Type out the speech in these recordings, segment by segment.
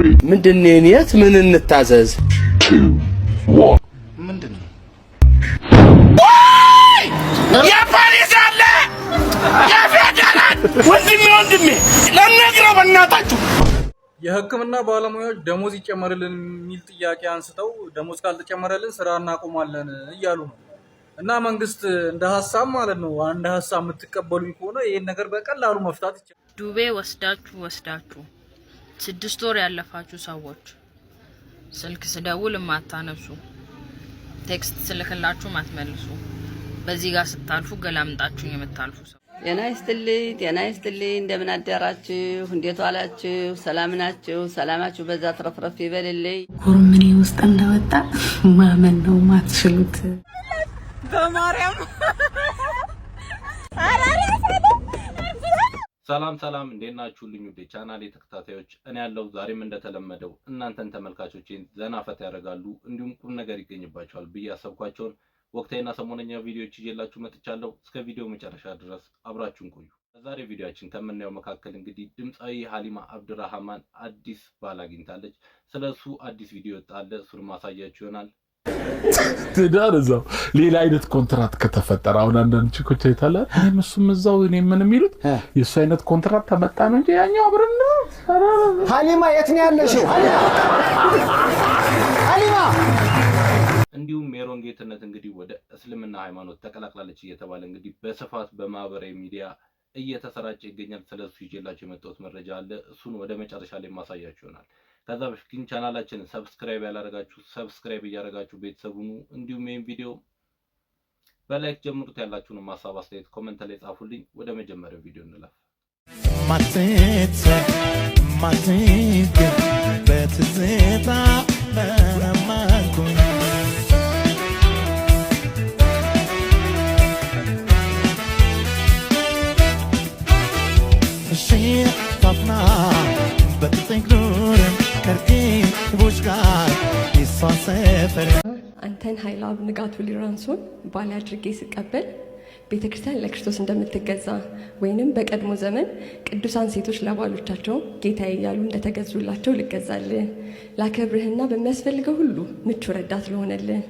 ምንድን ነው የት ምን እንታዘዝ? ምንድን ነው? የፖሊስ አለ የፌደራል ወንድሜ ወንድሜ ለነግረው በእናታችሁ። የሕክምና ባለሙያዎች ደሞዝ ይጨመርልን የሚል ጥያቄ አንስተው ደሞዝ ካልተጨመረልን ስራ እናቆማለን እያሉ ነው። እና መንግስት እንደ ሀሳብ ማለት ነው፣ እንደ ሀሳብ የምትቀበሉኝ ከሆነ ይህን ነገር በቀላሉ መፍታት ይቻላል። ዱቤ ወስዳችሁ ወስዳችሁ 6 ወር ያለፋችሁ ሰዎች፣ ስልክ ስደውል የማታነሱ፣ text ስልክላችሁ ማትመልሱ፣ በዚህ ጋር ስታልፉ ገላምጣችሁኝ የምታልፉ ሰው ጤና ይስጥልኝ፣ ጤና ይስጥልኝ። እንደምን አደራችሁ? እንዴት ዋላችሁ? ሰላም ናችሁ? ሰላማችሁ በዛ ትረፍረፍ ይበልልኝ። ጎርምኔ ውስጥ እንደወጣ ማመን ነው ማትችሉት። በማርያም። ሰላም ሰላም፣ እንዴት ናችሁልኝ? ውዴ ቻናሌ ተከታታዮች፣ እኔ ያለው ዛሬም እንደተለመደው እናንተን ተመልካቾቼን ዘና ፈታ ያደርጋሉ እንዲሁም ቁም ነገር ይገኝባቸዋል ብዬ ያሰብኳቸውን ወቅታዊና ሰሞነኛ ቪዲዮዎች ይዤላችሁ መጥቻለሁ። እስከ ቪዲዮ መጨረሻ ድረስ አብራችሁን ቆዩ። በዛሬ ቪዲዮአችን ከምናየው መካከል እንግዲህ ድምፃዊ ሀሊማ አብድራህማን አዲስ ባል አግኝታለች። ስለ እሱ አዲስ ቪዲዮ ወጣለ፣ እሱን ማሳያችሁ ይሆናል። ትዳር እዛው ሌላ አይነት ኮንትራት ከተፈጠረ፣ አሁን አንዳንድ ችኮች አይታለ፣ እኔም እሱም እዛው እኔ ምን የሚሉት የእሱ አይነት ኮንትራት ተመጣ ነው እንጂ ያኛው አብረን ነው። ሀሊማ የት ነው ያለሽው? ሀሊማ። እንዲሁም ሜሮን ጌትነት እንግዲህ ወደ እስልምና ሃይማኖት ተቀላቅላለች እየተባለ እንግዲህ በስፋት በማህበራዊ ሚዲያ እየተሰራጨ ይገኛል። ስለሱ ይዤላችሁ የመጣሁት መረጃ አለ። እሱን ወደ መጨረሻ ላይ ማሳያችሁ ይሆናል። ከዛ በፊት ግን ቻናላችንን subscribe ያላረጋችሁ subscribe እያደረጋችሁ ቤተሰብ ሁኑ። እንዲሁም ይህን ቪዲዮ በ like ጀምሩት። ያላችሁንም ሀሳብ አስተያየት comment ላይ ጻፉልኝ። ወደ መጀመሪያው ቪዲዮ እንለፍ። ማትገ በትዝታ መማንኩኝ። ታፍና በጥንቅሉር ከርጌቦች ጋር የሷ ሰፈር። አንተን ኃይለአብ ንጋቱ ሊራንሶን ባል አድርጌ ስቀበል ቤተ ክርስቲያን ለክርስቶስ እንደምትገዛ ወይንም በቀድሞ ዘመን ቅዱሳን ሴቶች ለባሎቻቸው ጌታዬ እያሉ እንደተገዙላቸው ልገዛልህ፣ ላከብርህና በሚያስፈልገው ሁሉ ምቹ ረዳት ልሆነልህ፣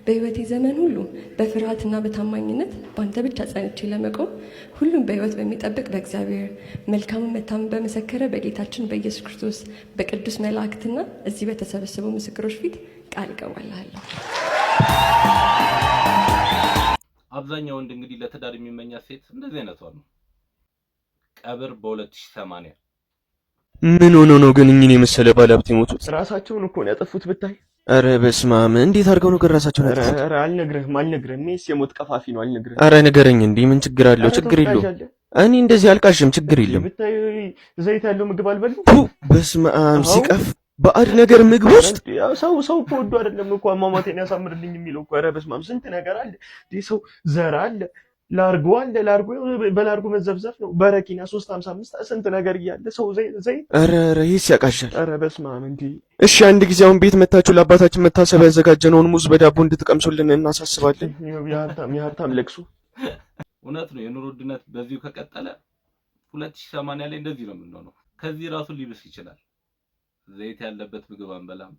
በሕይወቴ ዘመን ሁሉ በፍርሃትና በታማኝነት በአንተ ብቻ ጸንቼ ለመቆም ሁሉም በሕይወት በሚጠብቅ በእግዚአብሔር፣ መልካሙን መታመን በመሰከረ በጌታችን በኢየሱስ ክርስቶስ፣ በቅዱስ መላእክትና እዚህ በተሰበሰቡ ምስክሮች ፊት ቃል እገባልሃለሁ። አብዛኛው ወንድ እንግዲህ ለትዳር የሚመኛት ሴት እንደዚህ አይነቷ ነው። ቀብር በ2080። ምን ሆኖ ነው ግን እኚህን የመሰለ ባለሀብት የሞቱት? ራሳቸውን እኮ ነው ያጠፉት ብታይ። ኧረ በስመ አብ! እንዴት አድርገው ነው ግን ራሳቸውን ያጠፉት? ኧረ አልነግርህም፣ አልነግርህም። ሜስ የሞት ቀፋፊ ነው፣ አልነግርህም። ኧረ ንገረኝ እንዴ፣ ምን ችግር አለው? ችግር የለውም። እኔ እንደዚህ አልቃሽም፣ ችግር የለም። ብታይ ዘይት ያለው ምግብ አልበሉም። በስመ አብ፣ ሲቀፍ! ባዕድ ነገር ምግብ ውስጥ። ሰው ሰው እኮ ወዶ አይደለም እኮ አሟሟቴን ያሳምርልኝ የሚለው እኮ። ኧረ በስመ አብ፣ ስንት ነገር አለ። ሰው ዘር አለ፣ ላርጎ አለ። ላርጎ በላርጎ መዘፍዘፍ ነው። በረኪና 3.55፣ ስንት ነገር እያለ ሰው ዘይት። ኧረ ኧረ ይህስ ያቃዣል። ኧረ በስመ አብ እንዴ! እሺ አንድ ጊዜ አሁን ቤት መታችሁ ለአባታችን መታሰቢያ ያዘጋጀነውን ሙዝ በዳቦ እንድትቀምሱልን እናሳስባለን። የሀብታም ለቅሶ። እውነት ነው። የኑሮ ውድነት በዚሁ ከቀጠለ 2080 ላይ እንደዚህ ነው የምንሆነው። ከዚህ ራሱ ሊብስ ይችላል። ዘይት ያለበት ምግብ አንበላም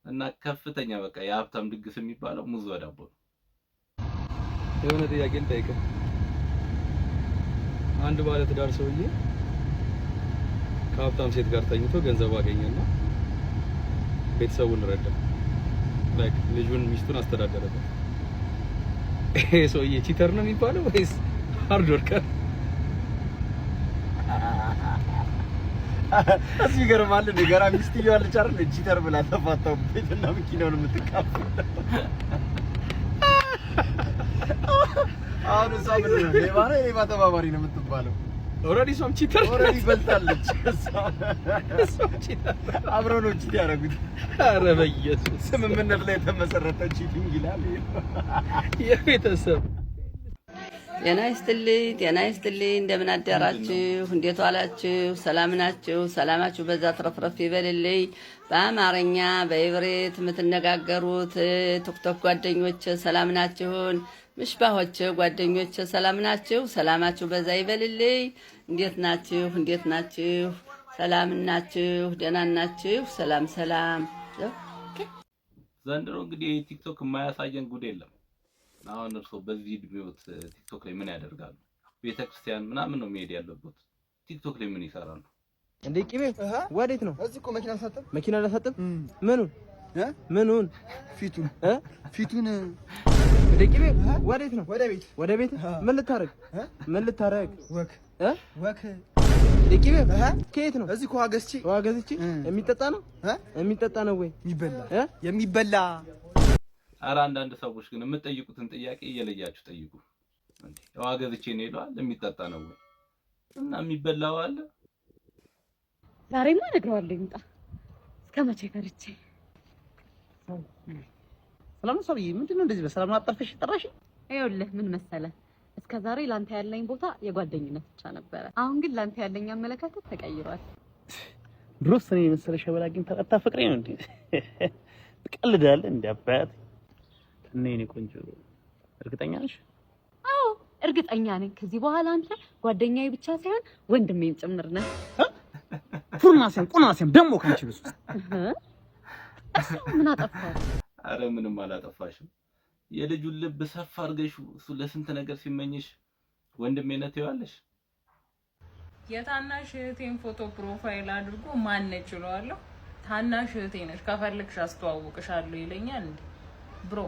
እና ከፍተኛ በቃ የሀብታም ድግስ የሚባለው ሙዝ በዳቦ ነው። የሆነ ጥያቄ ልጠይቅህ። አንድ ባለ ትዳር ሰውዬ ከሀብታም ሴት ጋር ተኝቶ ገንዘብ አገኘና ቤተሰቡን ረዳ። Like ልጁን ሚስቱን አስተዳደረበት። ይሄ ሰውዬ cheater ነው የሚባለው ወይስ hard worker? እሱ ይገርማል። እንደ ገና ሚስትየዋ አለች አይደል? Cheater ብላ ተፋታው ቤትና መኪናውን የምትካፈል። አሁን እሷ ምንድን ነው፣ ሌባ ነው የሌባ ተባባሪ ነው የምትባለው። Already እሷም cheater Already በልታለች። እሷም cheater፣ አብረው ነው cheat ያደረጉት። ኧረ በኢየሱስ። ስምምነት ላይ የተመሰረተ cheating ይላል። የቤተሰብ ጤና ይስጥልኝ፣ ጤና ይስጥልኝ። እንደምን አደራችሁ? እንዴት ዋላችሁ? ሰላም ናችሁ? ሰላማችሁ በዛ ትረፍረፍ ይበልልኝ። በአማርኛ በኢብሬት የምትነጋገሩት ቲክቶክ ጓደኞች ሰላም ናችሁን? ምሽባሆች ጓደኞች ሰላም ናችሁ? ሰላማችሁ በዛ ይበልልኝ። እንዴት ናችሁ? እንዴት ናችሁ? ሰላም ናችሁ? ደህና ናችሁ? ሰላም ሰላም። ዘንድሮ እንግዲህ ቲክቶክ የማያሳየን ጉድ የለም። አሁን እርስዎ በዚህ እድሜዎት ቲክቶክ ላይ ምን ያደርጋሉ? ቤተክርስቲያን ምናምን ነው መሄድ ያለበት። ቲክቶክ ላይ ምን ይሰራሉ? እንዴ ቂቤ ወዴት ነው? እዚህ እኮ መኪና ላሳጥብ። መኪና ላሳጥብ? ምኑን ምኑን? ፊቱን ፊቱን። እንዴ ቂቤ ወዴት ነው? ወደ ቤት። ወደ ቤት? ምን ልታረግ? ምን ልታረግ? Walk walk። እንዴ ቂቤ ከየት ነው? እዚህ እኮ ውሃ ገዝቼ። ውሃ ገዝቼ። የሚጠጣ ነው? የሚጠጣ ነው ወይ? የሚበላ የሚበላ። ኧረ አንዳንድ ሰዎች ግን የምትጠይቁትን ጥያቄ እየለያችሁ ጠይቁ። እንዴ ውሃ ገዝቼ ነው ይለዋል። የሚጠጣ ነው ወይ? እና የሚበላው አለ። ዛሬማ እነግረዋለሁ ይምጣ። እስከ መቼ ፈርቼ። ሰላም ነው ሰውዬ፣ ምንድን ነው እንደዚህ በሰላም አጣርፈሽ ጠራሽ? ይኸውልህ ምን መሰለህ፣ እስከ ዛሬ ላንተ ያለኝ ቦታ የጓደኝነት ብቻ ነበረ። አሁን ግን ላንተ ያለኝ አመለካከት ተቀይሯል። ድሮስ እኔ የመሰለ ሸበላ ግን ታፈቅረኝ ነው እንዴ? ትቀልዳለህ እንዴ አባት? እና የኔ ቆንጆ እርግጠኛ ነሽ? አዎ እርግጠኛ ነኝ። ከዚህ በኋላ አንተ ጓደኛዬ ብቻ ሳይሆን ወንድሜም ጭምር ነህ። ፉርናሴም ቁናሴም ደግሞ ካንቺ ብሱ። እሱ ምን አጠፋው? አረ ምንም አላጠፋሽም። የልጁን ልብ ሰፋ አድርገሽ እሱ ለስንት ነገር ሲመኝሽ ወንድሜ ነህ ትይዋለሽ። የታናሽ እህቴን ፎቶ profile አድርጎ ማነች እለዋለሁ። ታናሽ እህቴ ነች፣ ከፈለግሽ አስተዋውቅሻለሁ ይለኛል። እንዴ bro፣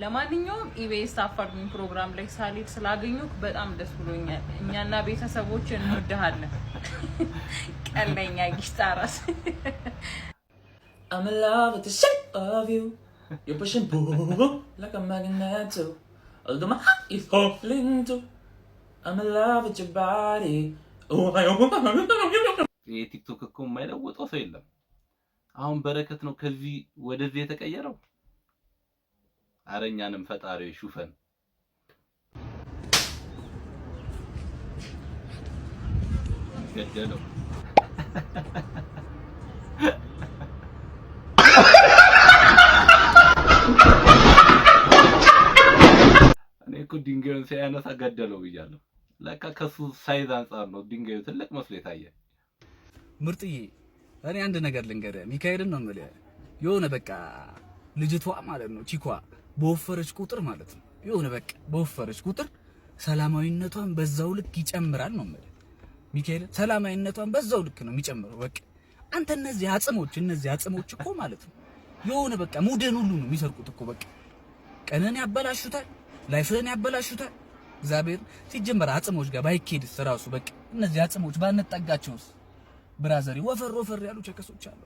ለማንኛውም ኢቢኤስ አፋልጉኝ ፕሮግራም ላይ ሳልሄድ ስላገኘሁህ በጣም ደስ ብሎኛል። እኛና ቤተሰቦች እንወድሃለን። ቀለኛ ጊስጣ ራስ። I'm in love with the shape of you. You push and pull like a magnet too. Although my heart is falling too. I'm in love with your body. Oh, I ይሄ ቲክቶክ እኮ የማይለውጠው ሰው የለም። አሁን በረከት ነው ከዚህ ወደዚህ የተቀየረው። ኧረ እኛንም ፈጣሪ ሹፈን። ገደለው። እኔ እኮ ድንጋዩን ሲያነሳ ገደለው ብያለሁ። ለካ ከሱ size አንጻር ነው ድንጋዩ ትልቅ መስሎ የታየ። ምርጥዬ እኔ አንድ ነገር ልንገርህ፣ ሚካኤልን ነው የምልህ። የሆነ በቃ ልጅቷ ማለት ነው ቺኳ በወፈረች ቁጥር ማለት ነው የሆነ በቃ በወፈረች ቁጥር ሰላማዊነቷን በዛው ልክ ይጨምራል ነው የምልህ። ሚካኤል ሰላማዊነቷን በዛው ልክ ነው የሚጨምረው። በቃ አንተ እነዚህ አጽሞች እኮ ማለት ነው የሆነ በቃ mood ህን ሁሉ ነው የሚሰርቁት እኮ። በቃ ቀንን ያበላሹታል፣ life ህን ያበላሹታል። እግዚአብሔር ሲጀመር አጽሞች ጋር ባይኬድስ ራሱ በቃ እነዚህ አጽሞች ባንጠጋቸውስ brother፣ ወፈር ወፈር ያሉ ቸከሶች አሉ።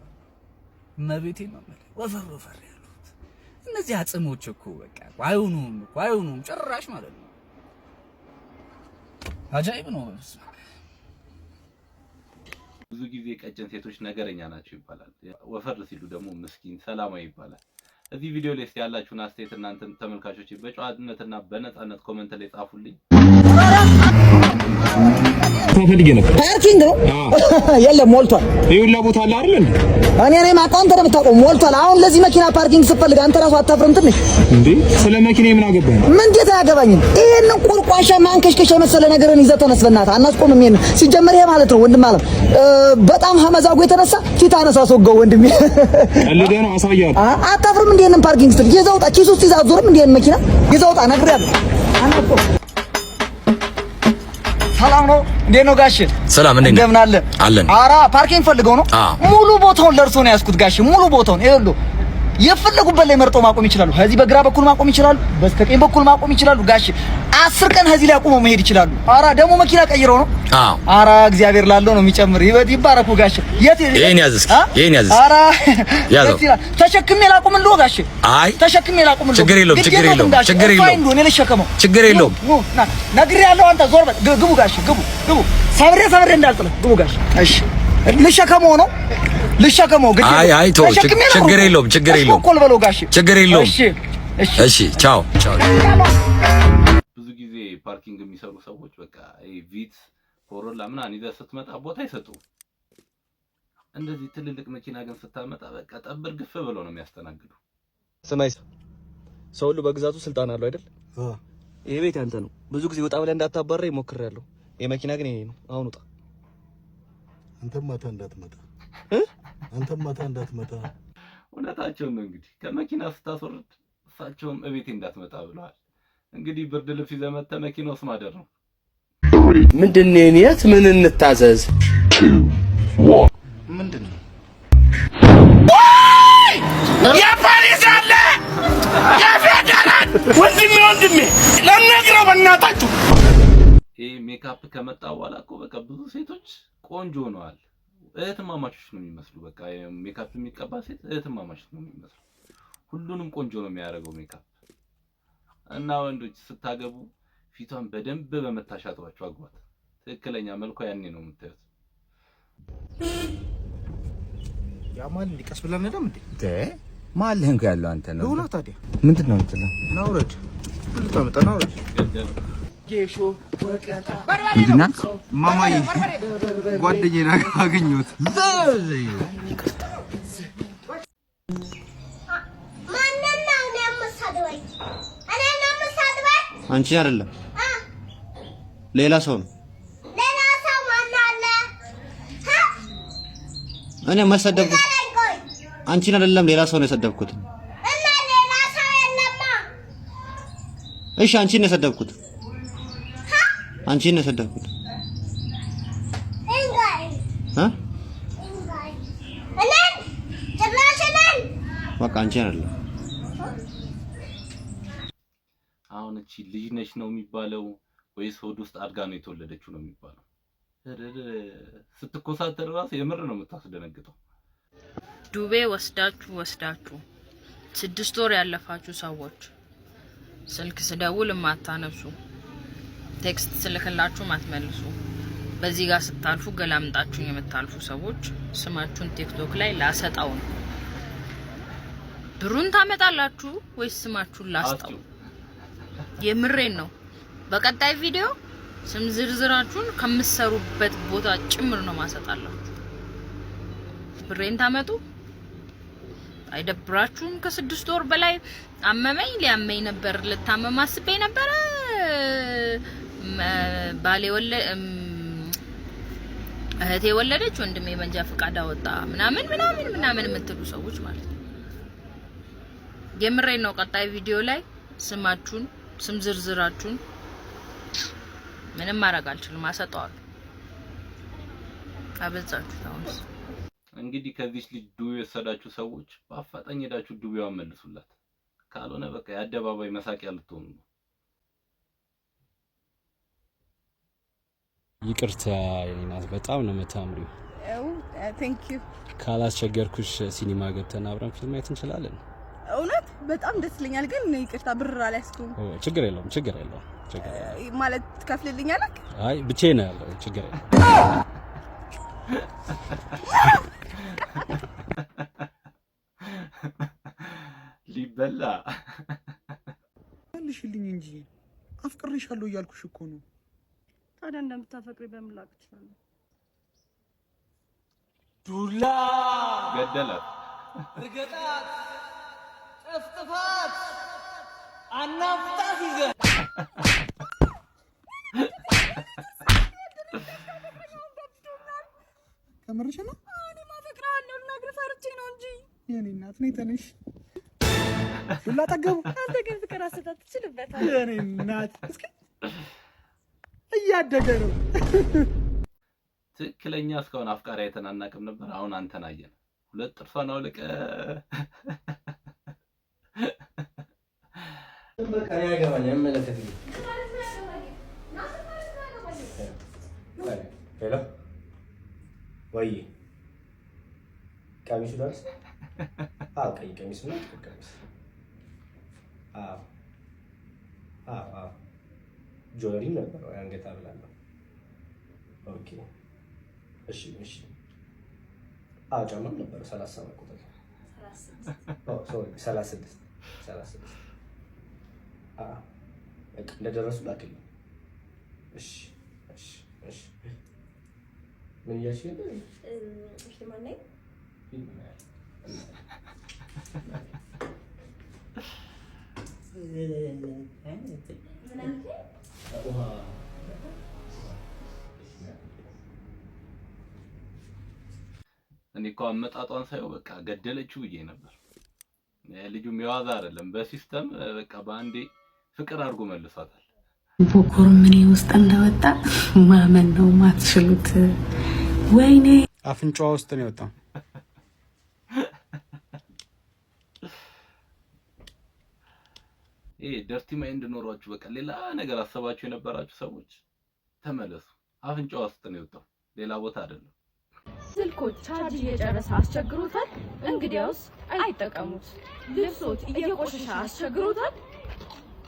እመቤቴ ነው የምልህ ወፈር ወፈር ያሉት እነዚህ አጽሞች እኮ በቃ አይሆኑም እኮ፣ አይሆኑም ጭራሽ ማለት ነው። አጃይብ ነው። ብዙ ጊዜ ቀጭን ሴቶች ነገረኛ ናቸው ይባላል። ወፈር ሲሉ ደግሞ ምስኪን፣ ሰላማዊ ይባላል። እዚህ ቪዲዮ ላይ እስቲ ያላችሁን አስተያየት እናንተም ተመልካቾች በጨዋነትና በነፃነት comment ላይ ጻፉልኝ። ፈልጌ ነበር። Parking ነው? የለም፣ ሞልቷል። ይኸውልህ ቦታ አለ አይደል እንዴ? እኔ ነኝ የማውቀው፣ አንተ ነው የምታውቀው። ሞልቷል። አሁን ለዚህ መኪና parking ስትፈልግ አንተ ራሱ አታፍርም ትንሽ? እንዴ ስለ መኪናዬ ምን አገባኝ? ምን እንዴት አያገባኝም? ይሄንን ቆርቋሻ ማንከሽከሻ የመሰለ ነገርን ይዘህ ተነስ፣ በእናትህ አናስቆምም። ይሄንን ሲጀመር ይሄ ማለት ነው ወንድም አለም በጣም ሀመዛጉ የተነሳ ፊት አነሳ አስወጋው ወንድሜ። ቀልደህ ነው፣ አሳያለሁ። አታፍርም እንዴ? ይሄንን parking ስትል ይዘህ ውጣ። ኪስ ውስጥ ይዘህ አትዞርም እንዴ? ይሄን መኪና ይዘህ ውጣ፣ ነግሬሃለሁ። አናስቆምም። ሰላም ነው? እንዴት ነው ጋሽ? ሰላም፣ እንዴት ነህ? እንደምን አለ? አለን። አራ parking ፈልገው ነው? ሙሉ ቦታውን ለእርሶ ነው ያዝኩት ጋሽ። ሙሉ ቦታውን ይኸውልህ፣ የፈለጉበት ላይ መርጠው ማቆም ይችላሉ። ከዚህ በግራ በኩል ማቆም ይችላሉ፣ በስተቀኝ በኩል ማቆም ይችላሉ። ጋሽ 10 ቀን ከዚህ ላይ አቁመው መሄድ ይችላሉ። አራ ደግሞ መኪና ቀይረው ነው። አራ እግዚአብሔር ላለው ነው የሚጨምር። ይበት ይባረኩ ጋሽ። የት ይሄን ያዝ እስኪ፣ ይሄን ያዝ እስኪ። አራ ያዘው። ደስ ይላል። ተሸክሜ ላቁምልዎ ጋሽ? አይ ተሸክሜ ላቁምልዎ። ችግር የለውም፣ ግድ ችግር የለውም የለውም፣ ጋሽ። ችግር እሱ የለውም። አይንዱ፣ እኔ ልሸከመው። ችግር የለውም። ኑ ና፣ ነግሬሃለሁ። አንተ ዞር በል። ግቡ ጋሽ፣ ግቡ ግቡ። ሰብሬ ሰብሬ እንዳልጥልህ ግቡ ጋሽ። እሺ ልሸከመው ነው፣ ልሸከመው። ግድ አይ የለውም። አይ ተው፣ ተሸክሜ ችግር ላቁምልዎ። የለውም፣ ችግር የለውም። እኮ ልበለው ጋሽ። ችግር የለውም። እሺ እሺ እሺ፣ ቻው ቻው። ብዙ ጊዜ parking የሚሰሩ ሰዎች በቃ ይሄ ቪትስ፣ ኮሮላ ምናምን ይዘህ ስትመጣ ቦታ አይሰጡም። እንደዚህ ትልልቅ መኪና ግን ስታመጣ በቃ ጠብር ግፍ ብለው ነው የሚያስተናግዱ። ስማይ፣ ሰው ሁሉ በግዛቱ ስልጣን አለው አይደል? ይሄ ቤት ያንተ ነው። ብዙ ጊዜ ወጣ ብለህ እንዳታባረኝ ሞክሬያለሁ። ይሄ መኪና ግን የኔ ነው። አሁን ውጣ። አንተም ማታ እንዳትመጣ፣ አንተም ማታ እንዳትመጣ። እውነታቸውን ነው። እንግዲህ ከመኪና ስታስወርድ እሳቸውም እቤቴ እንዳትመጣ ብለዋል። እንግዲህ ብርድ ልብስ ይዘህ መጥተህ መኪና ውስጥ ማደር ነው። ምንድን ነው የኔት? ምን እንታዘዝ? ምንድን ነው? የፖሊስ አለ፣ የፌደራል፣ ወንድሜ ወንድሜ ለነግረው በእናታችሁ። ይህ ሜካፕ ከመጣ በኋላ እኮ በቃ ብዙ ሴቶች ቆንጆ ሆነዋል። እህትማማቾች ነው የሚመስሉ። በቃ ሜካፕ የሚቀባ ሴት እህትማማቾች ነው የሚመስሉ። ሁሉንም ቆንጆ ነው የሚያደርገው ሜካፕ። እና ወንዶች ስታገቡ ፊቷን በደንብ በመታሻቷችሁ አግቧት። ትክክለኛ መልኳ ያኔ ነው የምታዩት። ያማል እንዴ? ቀስ ብለን ነዳም እንዴ? ማለህ እንኳ ያለው አንተ ነው። ልሁና ታዲያ። ምንድን ነው የምትለው? ና ውረድ። ምን ልታመጣ? ና ውረድ። ጌሾ ወቀጣ። ምንድን ናት? ማማዬ ጓደኛዬን አገኘሁት። አንቺ አይደለም፣ ሌላ ሰው ነው። እኔ መሰደብኩት አንቺን አይደለም፣ ሌላ ሰው ነው የሰደብኩት። እሺ አንቺን ነው የሰደብኩት። አንቺን ነው የሰደብኩት። እ በቃ አንቺን አይደለም። አሁን እቺ ልጅ ነች ነው የሚባለው ወይስ ሆድ ውስጥ አድጋ ነው የተወለደችው ነው የሚባለው? ስትኮሳተር ራሱ የምር ነው የምታስደነግጠው። ዱቤ ወስዳችሁ ወስዳችሁ 6 ወር ያለፋችሁ ሰዎች፣ ስልክ ስደውል የማታነሱ፣ text ስልክላችሁ ማትመልሱ፣ በዚህ ጋር ስታልፉ ገላምጣችሁኝ የምታልፉ ሰዎች ስማችሁን ቲክቶክ ላይ ላሰጣው ነው። ብሩን ታመጣላችሁ ወይስ ስማችሁን ላስጣው? የምሬን ነው። በቀጣይ ቪዲዮ ስም ዝርዝራችሁን ከምትሰሩበት ቦታ ጭምር ነው ማሰጣላችሁ። ብሬን ታመጡ አይደብራችሁም? ከ6 ወር በላይ አመመኝ፣ ሊያመኝ ነበር፣ ልታመም አስቤ ነበረ። ባሌ ወለ እህቴ ወለደች፣ ወንድሜ መንጃ ፈቃድ አወጣ ምናምን ምናምን ምናምን የምትሉ ሰዎች ማለት ነው። የምሬን ነው። ቀጣይ ቪዲዮ ላይ ስማችሁን፣ ስም ዝርዝራችሁን ምንም ማድረግ አልችልም፣ አሰጠዋለሁ። አበዛችሁት አሁንስ። እንግዲህ ከዚች ልጅ ዱቤ የወሰዳችሁ ሰዎች በአፋጣኝ ሄዳችሁ ዱቤዋን መልሱላት። ካልሆነ በቃ የአደባባይ መሳቂያ ልትሆኑ ነው። ይቅርታ የኔ ናት፣ በጣም ነው የምታምሪው። Thank you. ካላስቸገርኩሽ ሲኒማ ገብተን አብረን ፊልም ማየት እንችላለን። እውነት በጣም ደስ ይለኛል፣ ግን ይቅርታ ብር አልያዝኩም። ኦ፣ ችግር የለውም፣ ችግር የለውም፣ ችግር የለውም። ማለት ትከፍልልኛለህ? አይ፣ ብቻዬን ነው ያለው፣ ችግር የለውም። ሊበላ። መልሽልኝ እንጂ፣ አፍቅሬሻለሁ እያልኩሽ እኮ ነው። ታዲያ እንደምታፈቅሪ በምን ላውቅ እችላለሁ? ዱላ። ገደላት። እርገጣት፣ ጠፍጥፋት፣ አናፍጣት ይዘህ። ከምርሽ ነው? እኔማ አፈቅርሃለሁ፣ ልነግርህ ፈርቼ ነው እንጂ። የኔ እናት ነይ ተነሽ። ዱላ ጠገቡ። አንተ ግን ፍቅር አሰጣጥ ትችልበታለህ። የኔ እናት እስኪ እያደገ ነው። ትክክለኛ እስካሁን አፍቃሪ አይተን አናውቅም ነበር። አሁን አንተን አየን። ሁለት ጥርሷን አውልቀ። በቃ እኔ አያገባኝም፣ አይመለከተኝም። Hello፣ ወይ ቀሚሱ ደርስ? አዎ፣ ቀይ ቀሚስ እና ጥቁር ቀሚስ። አዎ፣ jewelry ም ነበረው፣ የአንገት ሐብል አለው። Okay፣ እሺ። አዎ፣ ጫማም ነበረው፣ 37 ቁጥር። Sorry፣ 36፣ 36። አዎ፣ በቃ እንደደረሱ ላክልኝ። እሺ። ምን እያልሽ ነበር? ፊልም አናይም? ፊልም እናያለን። ምን አልከኝ? ውሃ። እኔ እኮ አመጣጧን ሳየው በቃ ገደለችው ብዬ ነበር። ልጁም የዋዛ አይደለም፣ በ system በቃ በአንዴ ፍቅር አድርጎ መልሷታል። ብኩር ምን ውስጥ እንደወጣ ማመን ነው ማትችሉት። ወይኔ አፍንጫዋ ውስጥ ነው የወጣው። ይሄ dirty mind ኖሯችሁ በቃ ሌላ ነገር አሰባችሁ የነበራችሁ ሰዎች ተመለሱ። አፍንጫዋ ውስጥ ነው የወጣው፣ ሌላ ቦታ አይደለም። ስልኮት ቻርጅ እየጨረሰ አስቸግሮታል? እንግዲያውስ አይጠቀሙት። ልብሶት እየቆሸሸ አስቸግሮታል?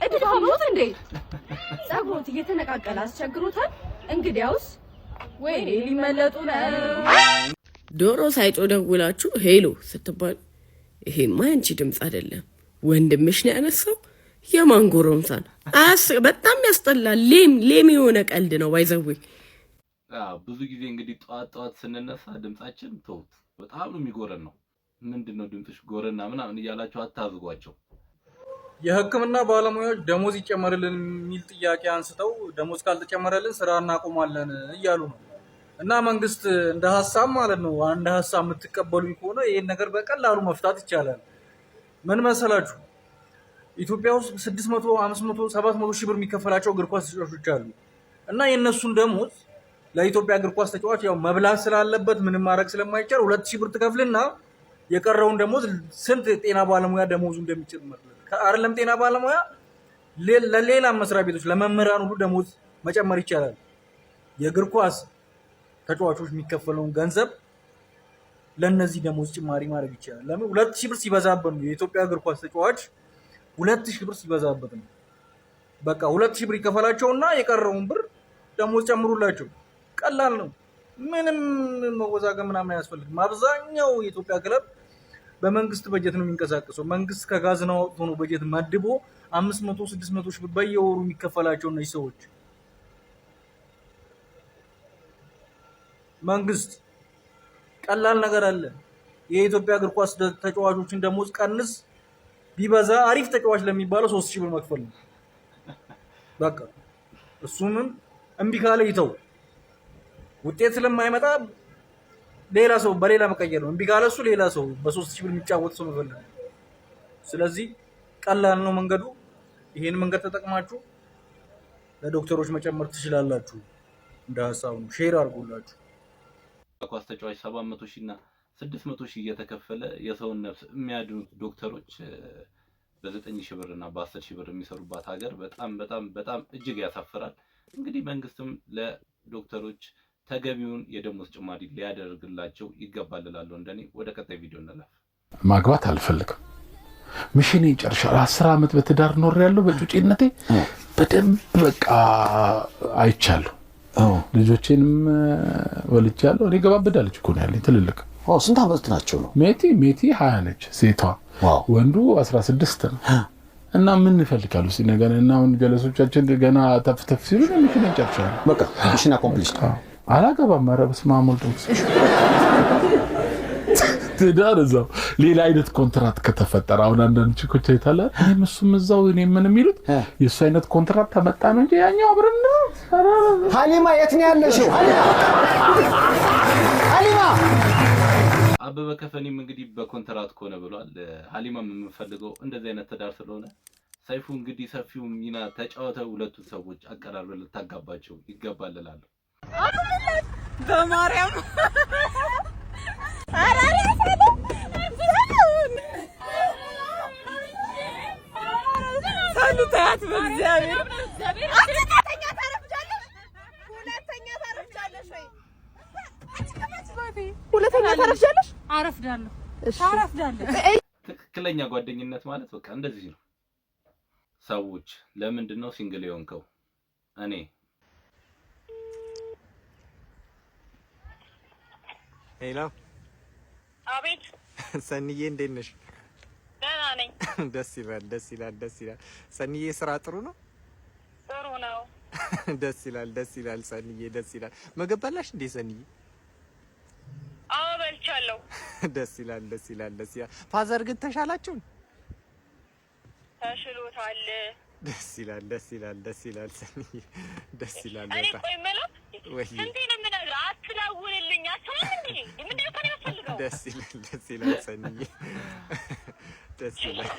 እድፋም ኖት እንዴ? ጸጉሮት እየተነቃቀለ አስቸግሮታል? እንግዲያውስ ወይኔ ሊመለጡ ነው። ዶሮ ሳይጮህ ደውላችሁ hello ስትባሉ ይሄማ ያንቺ ድምፅ አይደለም፣ ወንድምሽ ነው ያነሳው። የማን ጎረምሳ ነው? በጣም ያስጠላል። Lame lame የሆነ ቀልድ ነው by the way። ብዙ ጊዜ እንግዲህ ጠዋት ጠዋት ስንነሳ ድምጻችን ተውት፣ በጣም ነው የሚጎረን ነው። ምንድን ነው ድምፅሽ ጎረና ምናምን እያላችሁ አታዝጓቸው። የሕክምና ባለሙያዎች ደሞዝ ይጨመርልን የሚል ጥያቄ አንስተው ደሞዝ ካልተጨመረልን ስራ እናቆማለን እያሉ ነው። እና መንግስት እንደ ሀሳብ ማለት ነው፣ አንድ ሀሳብ የምትቀበሉኝ ከሆነ ይህን ነገር በቀላሉ መፍታት ይቻላል። ምን መሰላችሁ? ኢትዮጵያ ውስጥ 600፣ 500፣ 700 ሺህ ብር የሚከፈላቸው እግር ኳስ ተጫዋቾች አሉ። እና የእነሱን ደሞዝ ለኢትዮጵያ እግር ኳስ ተጫዋች ያው መብላት ስላለበት ምንም ማድረግ ስለማይቻል 2,000 ብር ትከፍልና የቀረውን ደሞዝ ስንት ጤና ባለሙያ ደሞዙ እንደሚጨመርለት አይደለም፣ ጤና ባለሙያ ለሌላ መስሪያ ቤቶች ለመምህራን ሁሉ ደሞዝ መጨመር ይቻላል። የእግር ኳስ ተጫዋቾች የሚከፈለውን ገንዘብ ለእነዚህ ደሞዝ ጭማሪ ማድረግ ይቻላል። ለምን 2,000 ብር ሲበዛበት ነው የኢትዮጵያ እግር ኳስ ተጫዋች 2,000 ብር ሲበዛበት ነው። በቃ 2,000 ብር ይከፈላቸውና የቀረውን ብር ደሞዝ ጨምሩላቸው። ቀላል ነው። ምንም መወዛገብ ምናምን አያስፈልግም። አብዛኛው የኢትዮጵያ ክለብ በመንግስት በጀት ነው የሚንቀሳቀሰው። መንግስት ከካዝና አውጥቶ ነው በጀት መድቦ 500፣ 600 ሺህ ብር በየወሩ የሚከፈላቸው እነዚህ ሰዎች። መንግስት ቀላል ነገር አለ። የኢትዮጵያ እግር ኳስ ተጫዋቾችን ደሞዝ ቀንስ፣ ቢበዛ አሪፍ ተጫዋች ለሚባለው 3,000 ብር መክፈል ነው። በቃ እሱንም እምቢ ካለ ይተው። ውጤት ስለማይመጣ ሌላ ሰው በሌላ መቀየር ነው። እምቢ ካለ እሱ ሌላ ሰው በ3,000 ብር የሚጫወት ሰው መፈለግ ነው። ስለዚህ ቀላል ነው መንገዱ። ይሄን መንገድ ተጠቅማችሁ ለዶክተሮች መጨመር ትችላላችሁ። እንደ ሀሳብ ነው። Share አድርጉላችሁ። ኳስ ተጫዋች 700 ሺህ እና 600 ሺህ እየተከፈለ የሰውን ነፍስ የሚያድኑት ዶክተሮች በ9 ሺህ ብር እና በ10 ሺህ ብር የሚሰሩባት ሀገር በጣም በጣም በጣም እጅግ ያሳፍራል። እንግዲህ መንግስትም ለዶክተሮች ተገቢውን የደሞዝ ጭማሪ ሊያደርግላቸው ይገባል እላለሁ። እንደኔ ወደ ቀጣይ ቪዲዮ እንለፍ። ማግባት አልፈልግም። Mission ኤ ጨርሻለሁ። 10 ዓመት በትዳር ኖሬያለሁ። በጩጬነቴ በደንብ በቃ አይቻለሁ። ልጆቼንም ወልጃለሁ። እኔ ገባበዳለች እኮ ነው ያለኝ ትልልቅ። ስንት ዓመት ናቸው ነው? ሜቲ 20 ነች ሴቷ፣ ወንዱ 16 ነው። እና ምን እፈልጋለሁ እስኪ ነገር እና አሁን ጀለሶቻችን ገና ተፍ ተፍ ሲሉ mission ጨርሻለሁ። በቃ mission accomplished። አላገባም። ኧረ በስመ አብ ወልድ ወመንፈስ ትዳር እዛው ሌላ አይነት ኮንትራት ከተፈጠረ አሁን አንዳንድ ቺኮች አይታለ እኔም እሱም እዛው እኔ ምን የሚሉት የእሱ አይነት ኮንትራት ተመጣ ነው እንጂ ያኛው አብረን ነው። ሀሊማ የት ነው ያለሽው? ሀሊማ አበበ ከፈኒም እንግዲህ በኮንትራት ከሆነ ብሏል። ሀሊማም የምንፈልገው እንደዚህ አይነት ትዳር ስለሆነ ሰይፉ እንግዲህ ሰፊው ሚና ተጫወተ። ሁለቱን ሰዎች አቀራርበህ ልታጋባቸው ይገባል እላለሁ። በማርያም። ሰሉ ተያት በእግዚአብሔር። ሁለተኛ ታረፍጃለሽ ወይ? ሁለተኛ ታረፍጃለሽ? አረፍዳለሁ ታረፍዳለሁ። ትክክለኛ ጓደኝነት ማለት በቃ እንደዚህ ነው። ሰዎች ለምንድን ነው single የሆንከው? እኔ Hello። አቤት። ሰንዬ እንዴት ነሽ? ደህና ነኝ። ደስ ይላል፣ ደስ ይላል፣ ደስ ይላል። ሰንዬ ስራ ጥሩ ነው? ጥሩ ነው። ደስ ይላል፣ ደስ ይላል። ሰንዬ ደስ ይላል። ምግብ በላሽ እንዴ ሰንዬ? አዎ በልቻለሁ። ደስ ይላል፣ ደስ ይላል፣ ደስ ይላል። Father ግን ተሻላችሁ? ተሽሎታል። ደስ ይላል፣ ደስ ይላል፣ ደስ ይላል። ሰንዬ ደስ ይላል እኔ በጣም። ቆይ የምለው ወይ ስንቴ ነው የምነግርህ? አትደውልልኝ። አትሰማም እንዴ? ምንድን ነው ከእኔ የምትፈልገው? ደስ ይላል፣ ደስ ይላል ሰኒዬ፣ ደስ ይላል።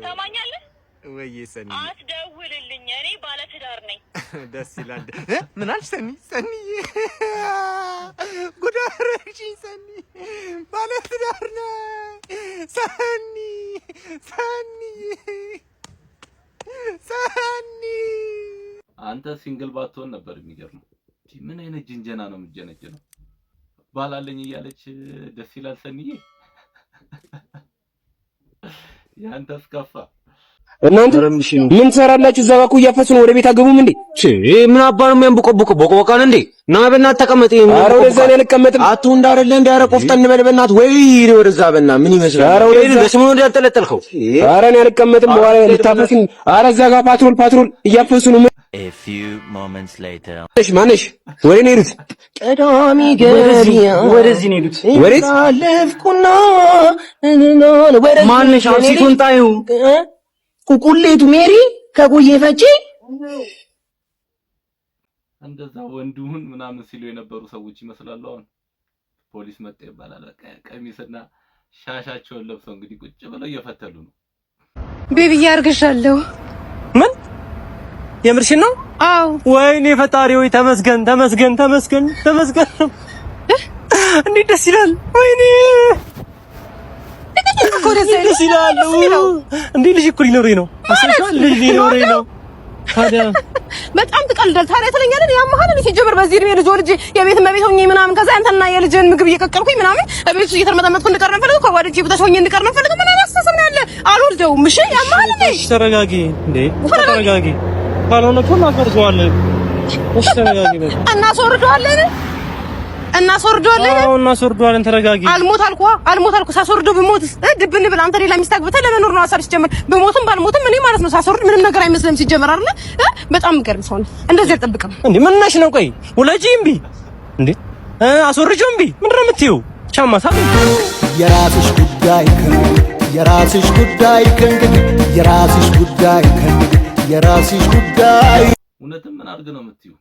ሰማኛለህ? ወይዬ ሰኒዬ፣ አትደውልልኝ። እኔ ባለትዳር ነኝ። ደስ ይላል። ምን አልሽ ሰኒ? ሰኒዬ ጉድ አደረግሽኝ ሰኒ። ባለትዳር ነኝ ሰኒ፣ ሰኒዬ፣ ሰኒ። አንተ single ባትሆን ነበር የሚገርመው። ምን አይነት ጅንጀና ነው የምትጀነጀነው? ባላለኝ እያለች ደስ ይላል ሰኒዬ። ያንተ አስከፋ። እናንተ ምን ትሰራላችሁ? እዛ ጋር እኮ እያፈሱ ነው። ወደ ቤት አገቡም እንዴ? ምን አባ ነው የሚያንቦቆቦቆ? ቦቆቦቃን እንዴ? ና በእናትህ ተቀመጥ። ኧረ ወደዛ እኔ አልቀመጥም። አቱ እንዳደለ እንደ ኧረ ቆፍጠን በል በእናትህ። ወይ ወደዛ በእናትህ ምን ይመስላል? ኧረ ወደዛ ለስሙ ነው ያንጠለጠልከው። ኧረ እኔ አልቀመጥም። በኋላ ልታፈሱን። ኧረ እዛ ጋር ፓትሮል ፓትሮል እያፈሱ ነው። A few moments later. ማነሽ ማነሽ? ወዴት ነው የሄዱት? ቀዳሚ ገበያ ወደዚህ ነው የሄዱት። ወዴት? አለፍኩና ማነሽ? አብሲቱን ጣዩ። ቁቁሌቱ ሜሪ ከጉዬ ፈጪ እንደዛ ወንዱን ምናምን ሲሉ የነበሩ ሰዎች ይመስላሉ። አሁን ፖሊስ መጣ ይባላል። በቃ ቀሚስና ሻሻቸውን ለብሰው እንግዲህ ቁጭ ብለው እየፈተሉ ነው። Baby ዬ አርግዣለሁ። ምን የምርሽን ነው? አዎ። ወይኔ ፈጣሪ ወይ ተመስገን፣ ተመስገን፣ ተመስገን፣ ተመስገን። እንዴት ደስ ይላል! ወይኔ ደስ ይላል! እንዴ ልጅ እኮ ሊኖረኝ ነው። ልጅ ሊኖረኝ ነው። ታዲያ በጣም ትቀልዳለህ። ታዲያ ትለኛለህ ያመሀል። እኔ ሲጀምር በዚህ እድሜ ልጅ ወልጄ የቤት እመቤት ሆኜ ምናምን ከዛ አንተና የልጅህን ምግብ እየቀቀልኩኝ ምናምን እቤት ውስጥ እየተርመጠመጥኩ እንድቀር ነው የምፈልገው። ከጓደኞቼ በታች ሆኜ እንድቀር ነው የምፈልገው። ምን አይነት አስተሳሰብ ነው ያለ? አልወልደውም። እሺ ያመሀል እንዴ? እሺ ተረጋጊ። እንዴ ተረጋጊ። ካልሆነ እኮ እናስወርደዋለን። እሺ ተረጋጊ። በቃ እናስወርደዋለን፣ እናስወርደዋለን። አዎ እናስወርደዋለን። ተረጋጊ። አልሞት አልኩህ፣ አልሞት አልኩህ። ሳስወርደው ብሞትስ ድብን ብል አንተ ሌላ ሚስት አግብተህ ለመኖር ነው ሀሳብ ሲጀምር። ብሞትም ባልሞትም እኔ ማለት ነው ሳስወርድ ምንም ነገር አይመስልም ሲጀምር አይደለ? በጣም የሚገርም ሰው ነህ። እንደዚህ አልጠብቅም። እንዴ ምን ነሽ ነው? ቆይ ውለጂ እምቢ እንዴ አስወርጂው እምቢ። ምንድን ነው የምትይው? ቻማ ሳ የራስሽ ጉዳይ ከእንግዲህ፣ የራስሽ ጉዳይ ከእንግዲህ፣ የራስሽ ጉዳይ ከእንግዲህ፣ የራስሽ ጉዳይ። እውነትም ምን አድርግ ነው የምትይው?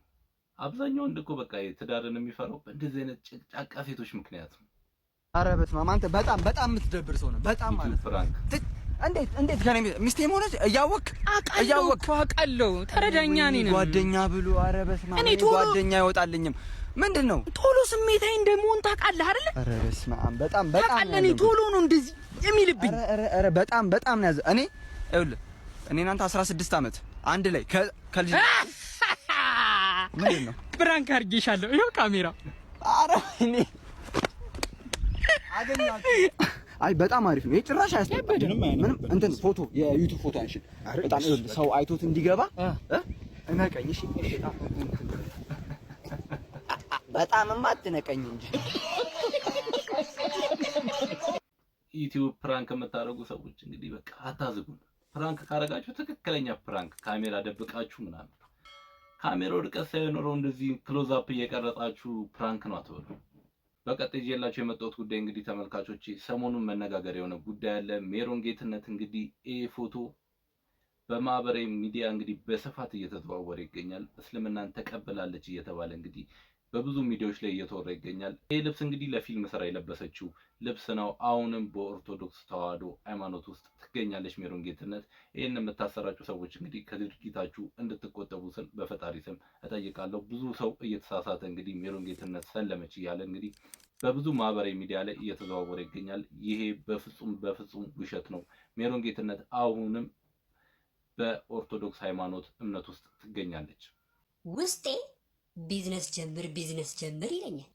አብዛኛው ወንድ እኮ በቃ የትዳርን የሚፈራው በእንደዚህ አይነት ጭቅጫቃ ሴቶች ምክንያት ነው። ኧረ በስመ አብ አንተ በጣም በጣም የምትደብር ሰው ነህ። በጣም ማለት ነው። Prank። እንዴት እንዴት ከኔ ሚስቴም ሆነች እያወክ እያወክ አውቃለሁ። ተረዳኛ። እኔ ነኝ ጓደኛ ብሎ ኧረ በስመ አብ እኔ እኔ ቶሎ ጓደኛ አይወጣልኝም። ምንድን ነው ቶሎ ስሜታዊ እንደመሆን ታውቃለህ አይደለ? ኧረ በስመ አብ በጣም በጣም ታውቃለህ። እኔ ቶሎ ነው እንደዚህ የሚልብኝ። ኧረ ኧረ በጣም በጣም ነው ያዘ። እኔ ይኸውልህ እኔ እናንተ 16 ዓመት አንድ ላይ ከልጅ ምንድን ነው Prank አድርጌሻለሁ። ይኸው ካሜራ። ኧረ እኔ አይ በጣም አሪፍ ነው። ይሄ ጭራሽ አያስጠላም። ምንም እንትን ፎቶ የ YouTube ፎቶ አንሺ። በጣም ይኸውልህ ሰው አይቶት እንዲገባ እነቀኝ። እሺ በጣምማ አትነቀኝ እንጂ። YouTube prank የምታደርጉ ሰዎች እንግዲህ በቃ አታዝጉን። Prank ካረጋችሁ ትክክለኛ prank ካሜራ ደብቃችሁ ምናምን ካሜራው ርቀት ሳይኖረው እንደዚህ close up እየቀረጻችሁ prank ነው አትበሉ። በቀጣይ ይዤላችሁ የመጣሁት ጉዳይ እንግዲህ ተመልካቾቼ ሰሞኑን መነጋገር የሆነ ጉዳይ አለ። ሜሮን ጌትነት እንግዲህ ይሄ ፎቶ በማህበራዊ ሚዲያ እንግዲህ በስፋት እየተዘዋወረ ይገኛል። እስልምናን ተቀብላለች እየተባለ እንግዲህ በብዙ ሚዲያዎች ላይ እየተወራ ይገኛል። ይህ ልብስ እንግዲህ ለፊልም ስራ የለበሰችው ልብስ ነው። አሁንም በኦርቶዶክስ ተዋሕዶ ሃይማኖት ውስጥ ትገኛለች ሜሮን ጌትነት። ይህን የምታሰራጩ ሰዎች እንግዲህ ከድርጊታችሁ እንድትቆጠቡ ስል በፈጣሪ ስም እጠይቃለሁ። ብዙ ሰው እየተሳሳተ እንግዲህ ሜሮን ጌትነት ሰለመች እያለ እንግዲህ በብዙ ማህበራዊ ሚዲያ ላይ እየተዘዋወረ ይገኛል። ይሄ በፍጹም በፍጹም ውሸት ነው። ሜሮን ጌትነት አሁንም በኦርቶዶክስ ሃይማኖት እምነት ውስጥ ትገኛለች። ውስጤ ቢዝነስ ጀምር ቢዝነስ ጀምር ይለኛል።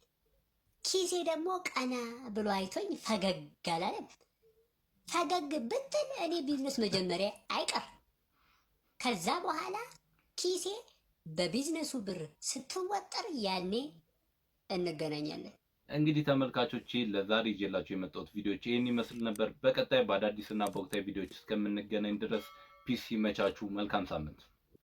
ኪሴ ደግሞ ቀና ብሎ አይቶኝ ፈገግ አላለም። ፈገግ ብትል እኔ ቢዝነስ መጀመሪያ አይቀር። ከዛ በኋላ ኪሴ በቢዝነሱ ብር ስትወጠር ያኔ እንገናኛለን። እንግዲህ ተመልካቾቼ ለዛሬ ይዤላችሁ የመጣሁት ቪዲዮዎች ይህን ይመስል ነበር። በቀጣይ በአዳዲስና በወቅታዊ ቪዲዮዎች እስከምንገናኝ ድረስ peace፣ ይመቻችሁ። መልካም ሳምንት።